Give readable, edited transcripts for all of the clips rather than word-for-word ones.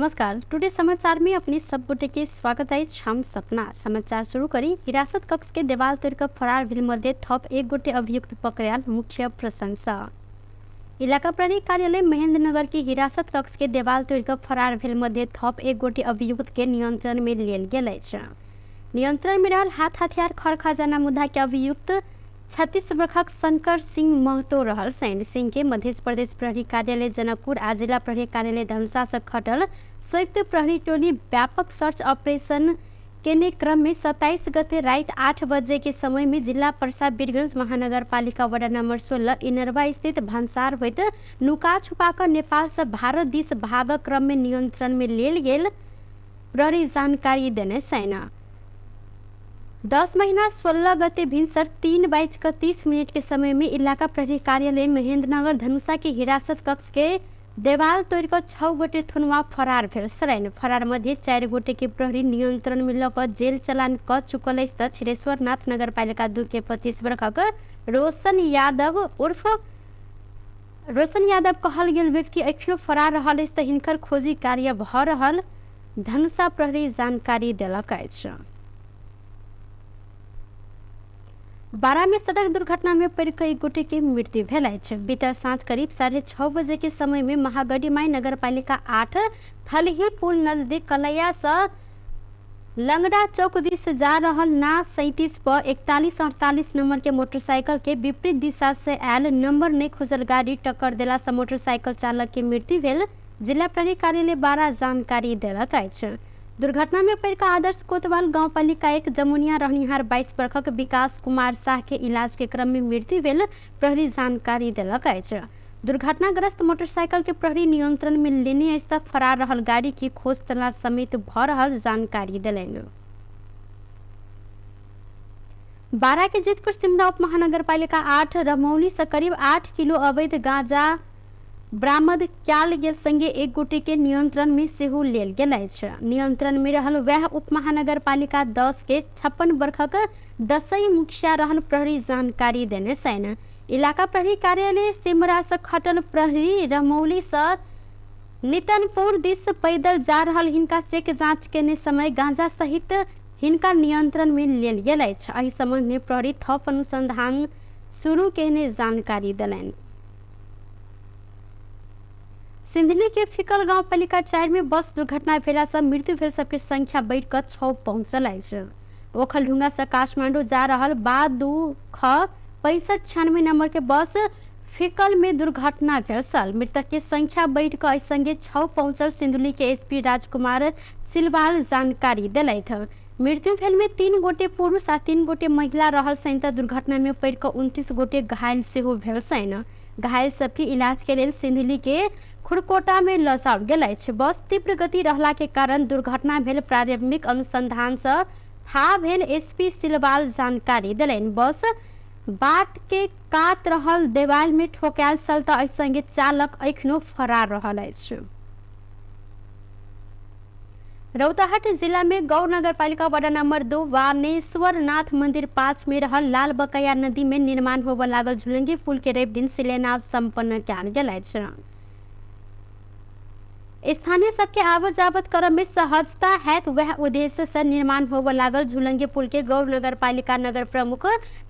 नमस्कार, टुडे समाचार में अपने सब गोटे के स्वागत अछि। हम सपना समाचार शुरू करी। हिरासत कक्ष के देवाल तोड़ कऽ फरार भेल मध्य थप एक गोटे अभियुक्त पकड़ायल मुख्य प्रशंसा। इलाका प्रहरी कार्यालय महेंद्रनगर के हिरासत कक्ष के देवाल तोड़ कऽ फरार भेल मध्य थप एक गोटे अभियुक्त के नियंत्रण में लेल गेल अछि। नियंत्रण में रहल हाथ हथियार खर खजाना मुद्दा के अभियुक्त 36 वर्षक शंकर सिंह महतो रहल सैन सिंह के मध्य प्रदेश प्रहरी कार्यालय जनकपुर आ जिला प्रहरी कार्यालय धनुषा से खटल संयुक्त प्रहरी टोली व्यापक सर्च ऑपरेशन केने क्रम में 27 गते रात 8 बजे के समय में जिला पर्सा वीरगंज महानगरपालिका वार्ड नंबर 16 इनरवा स्थित भन्सार होइत नुका छुपा कऽ नेपाल से भारत दिस भाग क्रम में नियंत्रण में लेल गेल प्रहरी जानकारी देने सेना। 10 महीना 16 गते भिनसर 3:30 के समय में इलाका प्रहरी कार्यालय महेंद्रनगर धनुषा के हिरासत कक्ष के देवाल तोड़ कऽ 6 गोटे थुनवा फरार भेल सरेन। फरार मध्य 4 गोटे के प्रहरी नियंत्रण में लऽ कऽ जेल चलान कऽ चुकल अछि तऽ क्षीरेश्वर नाथ नगरपालिका 2 के 25 वर्षक रोशन यादव उर्फ रोशन यादव कहल गेल व्यक्ति एखनो फरार रहल अछि तऽ हिनकर खोजी कार्य भऽ रहल धनुषा प्रहरी जानकारी देलक अछि। बारा में सड़क दुर्घटना में पड़ि कऽ एक गोटे के मृत्यु भेल अछि। बीतल साँझ करीब 6:30 बजे के समय में महागढ़ीमाई नगरपालिका 8 थलही पुल नजदीक कलैया से लंगड़ा चौक दिस जा रहल ना 37 पर 4148 नंबर के मोटरसाइकिल के विपरीत दिशा से आयल नंबर नहीं खुजल गाड़ी टक्कर देला से मोटरसाइकिल चालक के मृत्यु भेल जिला प्रहरी कार्यालय बारा जानकारी देलक अछि। दुर्घटना में पड़ि कऽ आदर्श कोतवाल गांवपालिका 1 जमुनिया रहनिहार 22 वर्षक विकास कुमार साह के इलाज के क्रम में मृत्यु भेल प्रहरी जानकारी देलक अछि। दुर्घटनाग्रस्त मोटरसाइकिल के प्रहरी नियंत्रण में लेने अछि तऽ फरार रहल गाड़ी के खोज तलाश समेत भऽ रहल जानकारी देलनि। बारा के जितपुर सिमरा उप महानगरपालिका 8 रमौली से करीब 8 किलो अवैध गांजा बरामद कयल गेल संगे एक गोटे के नियंत्रण में सेहो लेल गेल अछि। नियंत्रण में रहल वएह उप महानगरपालिका 10 के 56 वर्षक दसई मुखिया रहल प्रहरी जानकारी देने छनि। इलाका प्रहरी कार्यालय सिमरा से खटल प्रहरी रमौली से नितनपुर दिस पैदल जा रहल हिनका चेक जांच केने समय गांजा सहित हिनका नियंत्रण में लेल गेल अछि। एहि संबंध में प्रहरी थप अनुसंधान शुरू केने जानकारी देलनि। सिंधुली के फिकल गांवपालिका 4 में बस दुर्घटना भेला से मृत्यु भेल सबके संख्या बढ़ि कऽ 6 पहुंचल अछि। ओखलढुंगा से काठमांडू जा रहल बा 2 ख 6596 नंबर के बस फिकल में दुर्घटना भेल छल। मृतक के संख्या बढ़ि कऽ एहि संगे 6 पहुंचल सिंधुली के एसपी राजकुमार सिलवाल जानकारी देलथि। मृत्यु भेल में 3 गोटे पुरुष आ 3 गोटे महिला रहल छनि तऽ दुर्घटना में पड़ि कऽ 29 गोटे घायल सेहो भेल छनि। घायल सबके इलाज के लेल सिंधुली के खुरकोटा में लऽ जाओल गेल अछि। बस तीव्र गति रहला के कारण दुर्घटना भेल प्रारंभिक अनुसंधान से था भेल एसपी सिलवाल जानकारी देलनि। बस बाट के कात रहल देवाल में ठोकायल छल तऽ एहि संगे चालक एखनो फरार रहल अछि। रौतहट जिला में गौर नगरपालिका वार्ड नंबर 2 वानेश्वर नाथ मंदिर 5 में रहल लाल बकैया नदी में निर्माण होबय लागल झुलंगी पुल के रवि दिन शिलान्यास संपन्न कयल गेल अछि। स्थानीय सबके आवत जावत करब में सहजता हैत वह उद्देश्य से निर्माण होबय लागल झुलंगी पुल के गौर नगरपालिका नगर प्रमुख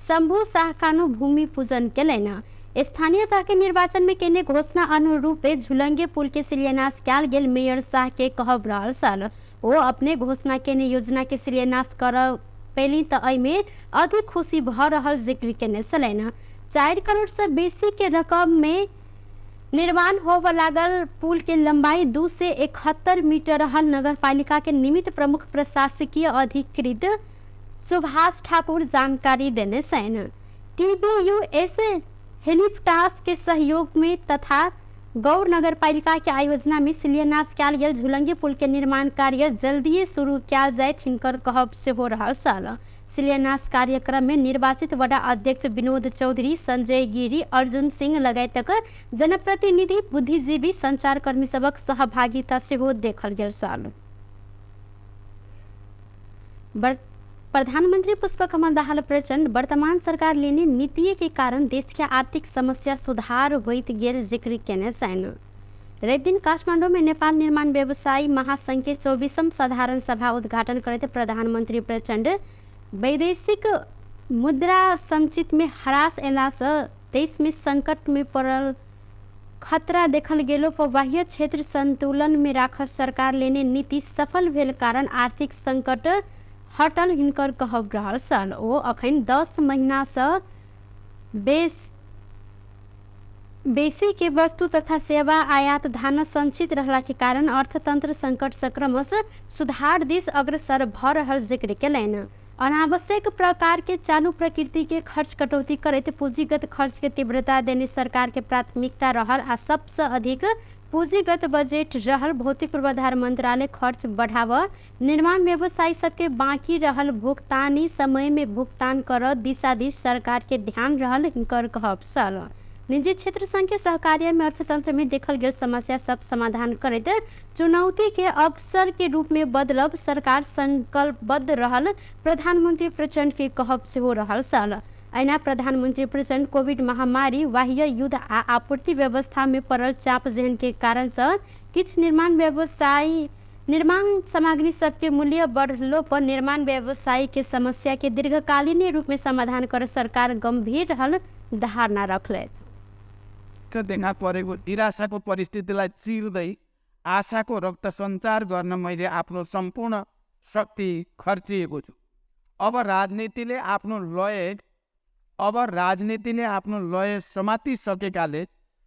शंभू शाह कानू भूमि पूजन केलनि। स्थानीय तह के निर्वाचन में केने घोषणा अनुरूपे झुलंगे पुल के शिलान्यास कयल गेल मेयर शाह के कहब रहल छल। ओ अपने घोषणा केने योजना के शिलान्यास कर पेली तऽ एहिमे अधिक खुशी भऽ रहल जिक्र केने छलनि। 4 करोड़ से बेसी के रकम में निर्माण होबय लागल पुल के लंबाई 271 मीटर रहल नगरपालिका के निमित्त प्रमुख प्रशासकीय अधिकृत सुभाष ठाकुर जानकारी देने छनि। टीबीयूएस हेलिप्टास के सहयोग में तथा गौर नगरपालिका के आयोजना में शिलान्यास कयल गेल झुलंगी पुल के निर्माण कार्य जल्दिए शुरू कयल जायत हिनकर कहब सेहो रहल छल। शिलान्यास कार्यक्रम में निर्वाचित वडा अध्यक्ष विनोद चौधरी, संजय गिरी, अर्जुन सिंह लगायतक जनप्रतिनिधि, बुद्धिजीवी, संचारकर्मी सबक सहभागिता सेहो देखल गेल छल। प्रधानमंत्री पुष्पकमल दाहाल प्रचण्ड वर्तमान सरकार लेने नीतिये के कारण देश के आर्थिक समस्या सुधार होइत गेल जिक्र केने छनि। रविदिन काठमाडौँ में नेपाल निर्माण व्यवसायी महासंघ के 24म साधारण सभा उद्घाटन करैत प्रधानमन्त्री प्रचण्ड वैदेशिक मुद्रा संचित में ह्रास एलासँ देश में संकट में पड़ल खतरा देखल गेलो पर बाह्य क्षेत्र संतुलन में राखल सरकार लेने नीति सफल भेल कारण आर्थिक संकट हटल हिनकर कहब रहल छल। ओ अखन 10 महिनासँ बेसी के वस्तु तथा सेवा आयात धान संचित रहला के कारण अर्थतंत्र संकट से क्रमशः सुधार दिस अग्रसर भ रहल जिक्र केलनि। अनावश्यक प्रकार के चालू प्रकृति के खर्च कटौती करैत पूंजीगत खर्च के तीव्रता देने सरकार के प्राथमिकता रहल आ सबसे अधिक पूंजीगत बजट रहल भौतिक पूर्वाधार मंत्रालय खर्च बढ़ाव, निर्माण व्यवसायी सबके बाकी रहल भुगतानी समय में भुगतान कर दिशा दिस सरकार के ध्यान रहल हिनकर कहब छल। निजी क्षेत्र संघ के सहकार्य में अर्थतंत्र में देखल गेल समस्या सब समाधान करैत चुनौती के अवसर के रूप में बदलब सरकार संकल्पबद्ध रहल प्रधानमन्त्री प्रचण्ड के कहब सेहो रहल छल। ऐना प्रधानमन्त्री प्रचण्ड कोविड महामारी, बाह्य युद्ध आ आपूर्ति व्यवस्था में पड़ल चाप जेहन के कारण से किछु निर्माण व्यवसायी निर्माण सामग्री सबके मूल्य बढ़लो पर निर्माण व्यवसायी के समस्या के दीर्घकालीन रूप में समाधान कर सरकार गंभीर रहल धारणा रखले। देखा परेको निराशाको परिस्थितिलाई चिर्दै आशाको रक्त सञ्चार गर्न मैले आफ्नो सम्पूर्ण शक्ति खर्चिएको छु। अब राजनीतिले आफ्नो लय समातिसकेकाले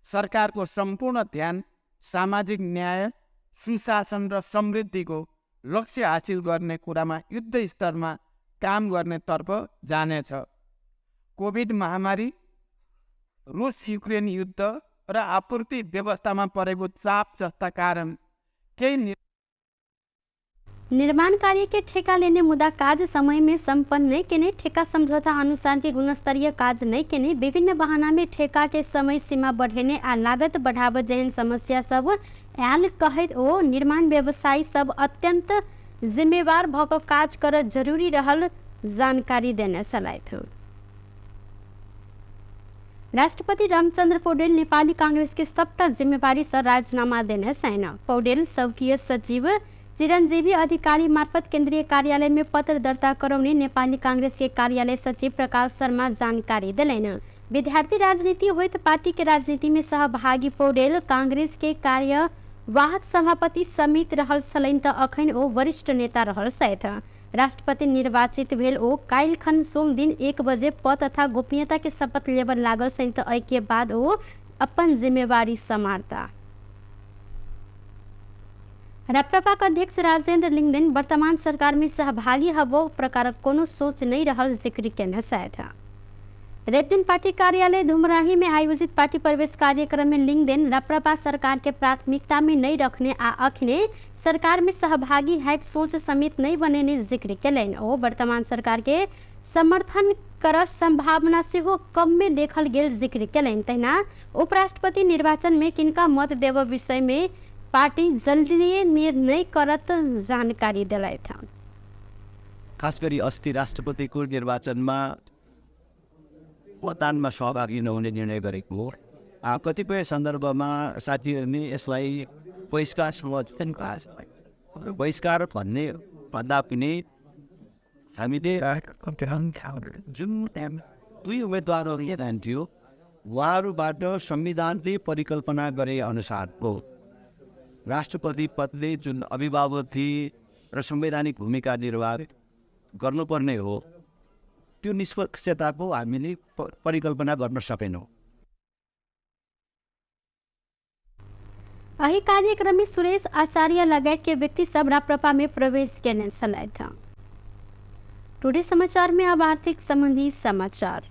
सरकारको सम्पूर्ण ध्यान सामाजिक न्याय, सुशासन र समृद्धिको लक्ष्य हासिल गर्ने कुरामा युद्ध स्तरमा काम गर्नेतर्फ जानेछ। कोभिड महामारी, रुस युक्रेन युद्ध र आपूर्ति व्यवस्थामा परेको चाप जस्ता कारण केही निर्माण कार्य के ठेका लेने मुदा काज समय में संपन्न नहीं केने, ठेका समझौता अनुसार के गुणस्तरीय काज नहीं केने, विभिन्न बहाना में ठेका के समय सीमा बढ़ेने आ लागत बढ़ाव जेहन समस्या सब आयल कहैत ओ निर्माण व्यवसायी सब अत्यंत जिम्मेवार भ क काज कर जरूरी रहल जानकारी देने छलथि। राष्ट्रपति रामचंद्र पौडेल नेपाली कांग्रेस के सबटा जिम्मेवारी से राजीनामा देने छैन। पौडेल स्वकीय सचिव चिरंजीवी अधिकारी मार्फत केंद्रीय कार्यालय में पत्र दर्ता करौने नेपाली कांग्रेस के कार्यालय सचिव प्रकाश शर्मा जानकारी दिलनि। विद्यार्थी राजनीति होइत पार्टी के राजनीति में सहभागी पौडेल कांग्रेस के कार्यवाहक सभापति समेत रहल छलनि त अखन ओ वरिष्ठ नेता रहल छथि। राष्ट्रपति निर्वाचित भेल ओ काल्हिखन सोमदिन 1 बजे पद तथा गोपनीयता के शपथ लेबऽ लागल छनि त एहि के बाद ओ अपन जिम्मेवारी सम्हारता। राप्रपाक अध्यक्ष राजेंद्र लिंगदेन वर्तमान सरकार में सहभागी हबो प्रकारक कोनो सोच नहीं रहल जिक्र केने छथि। रविदिन पार्टी कार्यालय धुमराही में आयोजित पार्टी प्रवेश कार्यक्रम में लिंगदेन राप्रपा सरकार के प्राथमिकता में नहीं रखने आ अखने सरकार में सहभागी है सोच समेत नहीं बनेने जिक्र केलनि। ओ वर्तमान सरकार के समर्थन कर संभावना सेहो कम में देखल गेल जिक्र केलनि। तहिना उपराष्ट्रपति निर्वाचन में किनका मत देव विषय में पार्टी जल्दी निर्णय करत जानकारी दिलथि। खास गरी अस्ति राष्ट्रपतिको निर्वाचनमा मतदानमा सहभागी नहुने निर्णय गरेको हो। कतिपय सन्दर्भमा साथीहरूले यसलाई बहिष्कार भन्ने भन्दा पनि हामीले जुन दुई उम्मेदवारहरू जान्थ्यो उहाँहरूबाट संविधानले परिकल्पना गरे अनुसारको राष्ट्रपति पदले जुन अभिभावकीय र संवैधानिक भूमिका निर्वाह गर्नुपर्ने हो त्यो निष्पक्षताको हामीले परिकल्पना गर्न सकेनौँ। एहि कार्यक्रम में सुरेश आचार्य लगायत के व्यक्ति सब राप्रपा में प्रवेश केने छलथि। टुडे समाचार में अब आर्थिक संबंधी समाचार।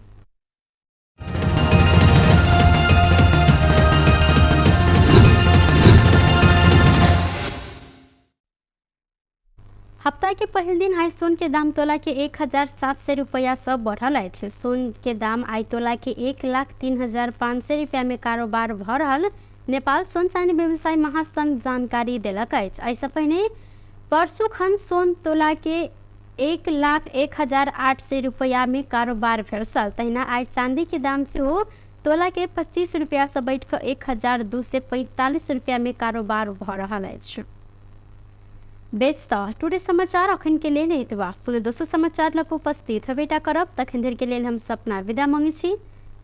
हप्ता के पहिल दिन आइ सोन के दाम तोला के 1700 रुपया सब बढ़ल अछि। सोन के दाम आइ तोला के 1,03,500 रुपया में कारोबार भ रहल नेपाल सोन चानी व्यवसाय महासंघ जानकारी देलक अछि। एहिसँ पहिने परसू खन सोन तोला के 1,01,800 रुपया में कारोबार भेल छल। तहिना आइ चांदी के दाम सेहो तोला के 25 रुपया से बैठ कऽ 1245 रुपया में कारोबार भऽ रहल अछि। बेस तऽ टुडे समाचार अखन के लेल एतबा। पुनः दोसर समाचार लऽ कऽ उपस्थित हेबेटा करब, तखन धरि के लेल हम सपना विदा मांगै छी।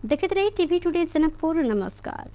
देखैत रही टीवी टुडे जनकपुर। नमस्कार।